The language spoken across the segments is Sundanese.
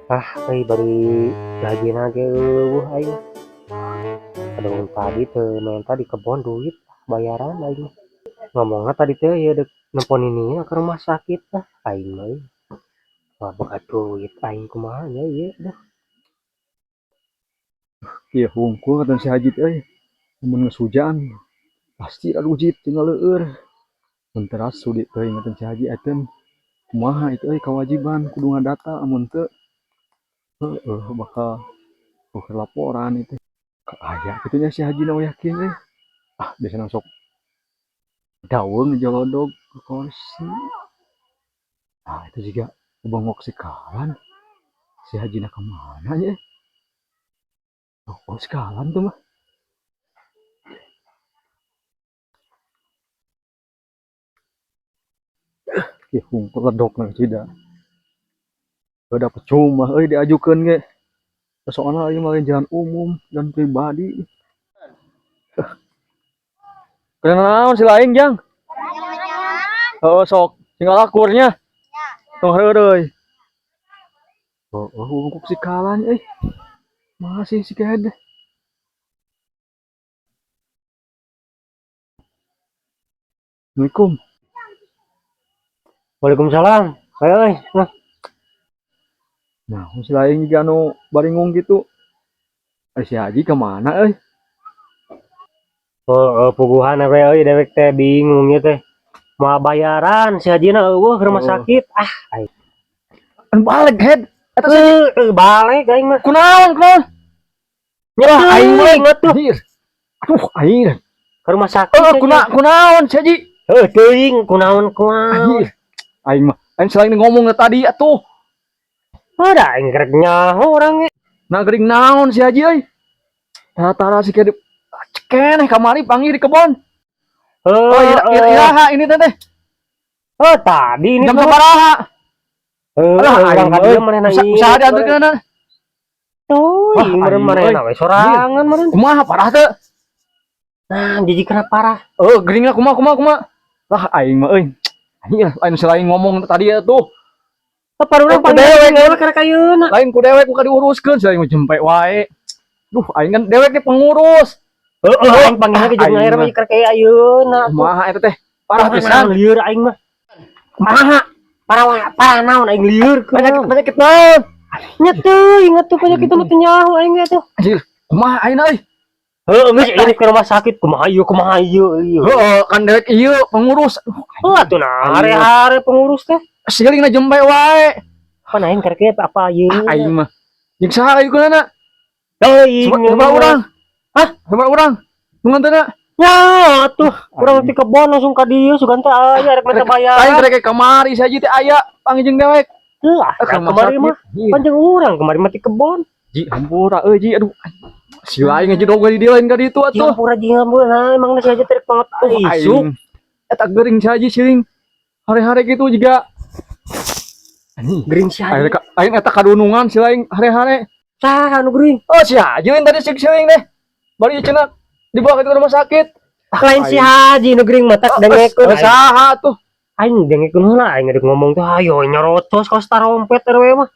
Ah, euy, bari gajina ge euweuh aing. Aduh, tadi teu menta di kebon duit bayaran aing. Ngomongna tadi teh ieu deuk nelpon ini ke rumah sakit, ah aing mah euy. Wah, boga duit aing kumaha nya ieu dah. Ieu hungkul kata si Haji teh euy. Mun geus hujan pasti rarujit tinggal leur. Mun teras sudi teuing ngaten si Haji ateun. Kumaha itu euy, kewajiban kudu ngadata, amun teu heueuh bakal buka laporan itu. Aya kitu nya si Haji na yakin euy. Ah, biasana sok daweung jolodog ke kursi. Ah, itu juga bongok sekalan. Si Haji na kemana nya? Oh, sekalan tuh mah. Ih, hungkul ledok na tidak. Udah percuma euy diajukeun ge. Soalnya ieu mah lain jalan umum, jalan pribadi. Kena naon si lain, Jang? Oh, sok tinggal akurnya. Tong heureuy. Oh, hungkul sikalan euy. Masih si kede. Assalamualaikum. Waalaikumsalam. Ayo euy, nah. Nah, si lain juga anu baringung gitu. Eh, si Haji kemana euy? Oh, puguhan we euy, dewek teh bingung ieu teh. Moal bayaran si Hajina euweuh ke rumah sakit. Ah, aing. An balik head. Eta si Heueuh, balik aing mah. Kunaon, kunaon? Wah, aing mah atuh anjir. Aduh, aing. Ke rumah sakit. Eh, kunaon si Haji? Heuh, teuing kunaon kunaon. Anjir. Aing mah aing selain ngomong tadi atuh. Ada aing kerek nyaho urang ge. Nah, gering naon si Haji euy? Tara-tara si kede cekeneh kamari panggil di kebon. Heuh, Oh, ira ira iraha ini teh teh. Oh, tadi ini Jam mah. sabaraha? Heuh, Alah, urang aing ka euy. dieu manehna Usaha ieu. usaha diantarkeunna. Teuing Wah, meureun aing manehna euy. we sorangan meureun. Kumaha parah teu? Nah, jiji kena parah. Oh, geringna kumaha kumaha kumaha? Lah, aing mah euy. Anjing lah, aing selain ngomong tadi ya tuh. Apa urang Oh, ku panggil dewek heula karek ayeuna. Lain ku dewek ku diuruskeun, sia mah jempe wae. Duh, aing kan dewek ge pengurus. Heeh, aing panggilna ge jeung Aing air mah. mah karek ayeuna. Kumaha eta teh? Parah pisan. Lieur aing mah. Kumaha? Parah parah naon aing lieur Penyakit kunaon. Penyakit naon? Nya teuing atuh penyakit mah teu nyaho aing ge atuh. Anjir, kumaha aing euy? Heuh, geus ini ke rumah sakit kumaha ieu ieu. Heeh, kan dewek ieu pengurus. Aduh, Oh, atuh nah hare-hare pengurus teh. Silingna jempe wae. Pan aing karek apa ieu? Ah, aing mah. Jeung saha ieu kunana? Teuing. Seberapa urang? Hah? Seberapa urang? Nu nganteuna? Nya atuh, urang ti kebon langsung ka dieu sugan teh aya rek minta Lain bayaran. kerek kamari si Haji teh aya panggil jeung dewek. Lah, Eh, ke rumah kemari sakit. mah Iya. panjang urang kemari mah ti kebon. Ji, hampura euy ji, aduh. Si lain aja dong di dieu lain ka ditu atuh. Hampura jeung hampura nah, emang si Haji terik banget isuk. Aing. Eta gering si Haji siling. Hare-hare gitu juga. Anjing. Gering si Aing Haji. Aing eta kadunungan si lain hare-hare. Saha anu gering? Oh, si Haji lain tadi sing siling deh. Baru ieu cenah dibawa ke rumah sakit. Lain si Haji nu gering mah tak dengekeun. Eh, saha tuh? Aing dengekeun heula, aing rek ngomong teh ayo nyerocos kos tarompet RW mah.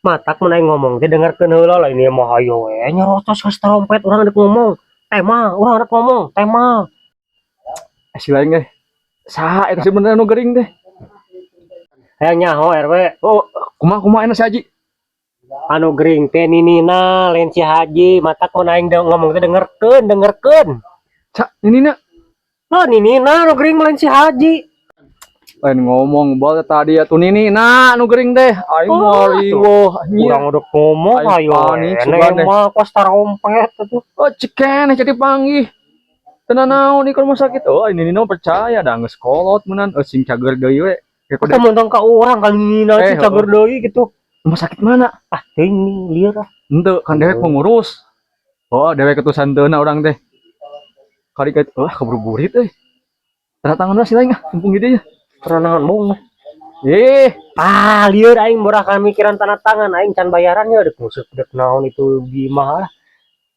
Matak mun aing ngomong teh dengarkeun heula lah, ini mah ayo we nyerocos kos tarompet urang rek ngomong. Tema, urang rek ngomong, tema. Eh, si lain ge. Saha eta sebenarnya nu gering teh? Hayang nyaho RW? Oh, kumaha kumaha enak si Haji? Anu gering teh ninina lain si Haji, matak mun aing ngomong teh dengerkeun, dengerkeun. Cak, ini na. Oh, ninina anu gering mah lain si Haji. Lain ngomong bal tadi atuh nini nah nu gering teh. Aing Oh, mah atuh. riweuh anjir. Urang udah ngomong Aing ayo panik sugan deh. mah kos tarompet atuh. Oh, cekeneh jadi panggih. Tenan naon di rumah sakit. Oh, ini nini percaya dah geus kolot meunan. Oh, sing cager deui we. Kayak Kita montong ka urang kali ninina Eh, sih cager deui gitu. Rumah sakit mana? Ah, teuing lieur ah. Henteu, kan dewek pengurus. Oh, dewek ketusan teuna urang teh. Kali ka wah keburu burit euy. Tanda tangan lah si lain ah, mumpung gitu ya. Naon mung. Eh, Ah, lieur aing murah kan mikiran tanda tangan aing can bayaran ya dek musuh dek naon itu gimana lah.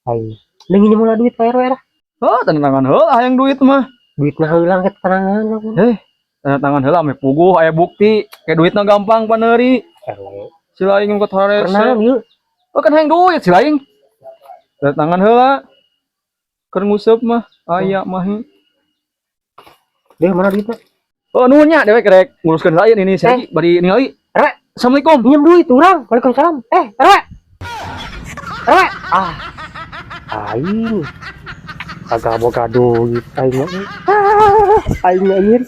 Aing. Deung ini mula duit ka RW lah. Oh, tanda tangan heula hayang duit mah. Duit mah heulang ke tangan. Eh, tanda tangan heula ame puguh aya bukti. Kayak duitna gampang paneuri. RW. Si laing ka harese. Keur naon ieu? Oh, kan hayang duit si laing. Datangan heula. Keur nguseup mah aya mahi. Deh, mana duitnya? Oh, nuhun nya, dewek rek nguruskeun lain ini si Haji bari ningali. RW. Assalamualaikum. Pinjam duit urang. Waalaikumsalam. Eh, RW. RW. Ah. Aing. Kagak boga duit aing mah. Ah, aing mah anjir.